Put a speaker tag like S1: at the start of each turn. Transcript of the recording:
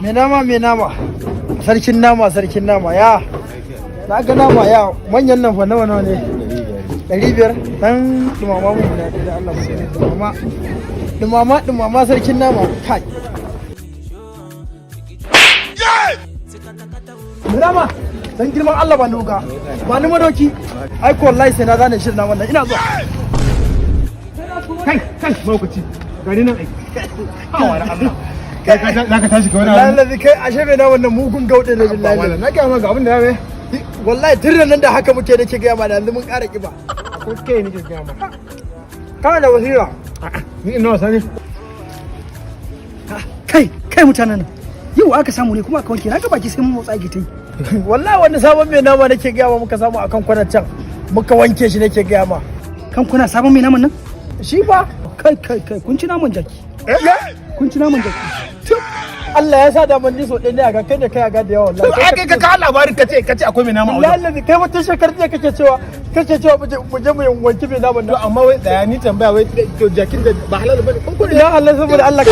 S1: Mai nama, mai nama, sarkin nama, sarkin nama. Ya na ga nama, ya manyan nan fa nawa nawa ne? 500. Dan dumama mu guda ɗaya da Allah mu gani. Dumama, dumama, dumama, sarkin nama. Kai, mai nama, dan girman Allah ba ni wuka, ba ni madoki. Ai ko wallahi sai na zane shirin naman nan. Ina zuwa.
S2: Kai, kai, mahaukaci, gani nan ai. Hawa na Allah. Kai ka za ka tashi ka wani abu.
S1: Wallahi kai, ashe mai naman nan mugun gauɗe ne, billahi.
S2: Wala na gaya maka abin da ya mai.
S1: Wallahi tun nan da haka muke nake gaya ma, da yanzu mun ƙara ƙiba.
S2: Ko kai nake gaya maka.
S1: Kana da basira.
S2: Ni ina wasa ne?
S3: Kai, kai, mutanen nan yau aka samu ne kuma aka wanke na ga baki sai mun motsa ake ta yi.
S1: Wallahi wani sabon mai nama nake gaya ma muka samu akan kwanan can, muka wanke shi nake gaya ma.
S3: Kan kuna sabon mai naman nan?
S1: Shi fa.
S3: Kai, kai, kai, kun ci naman jaki, kun ci naman jaki.
S1: Allah ya sa da mun ji so ɗaya ne a ga kai ne kai a ga da yawa wallahi.
S2: Ai kai ka kawo labarin, kace akwai mai nama a wajen.
S1: Wallahi kai wata shekar jiya kake cewa mu je mu wanki mai naman
S2: To
S1: nan.
S2: amma wai tsaya, ni tambaya wai, to jakin da ba halal bane ko?
S1: Ya Allah, saboda Allah.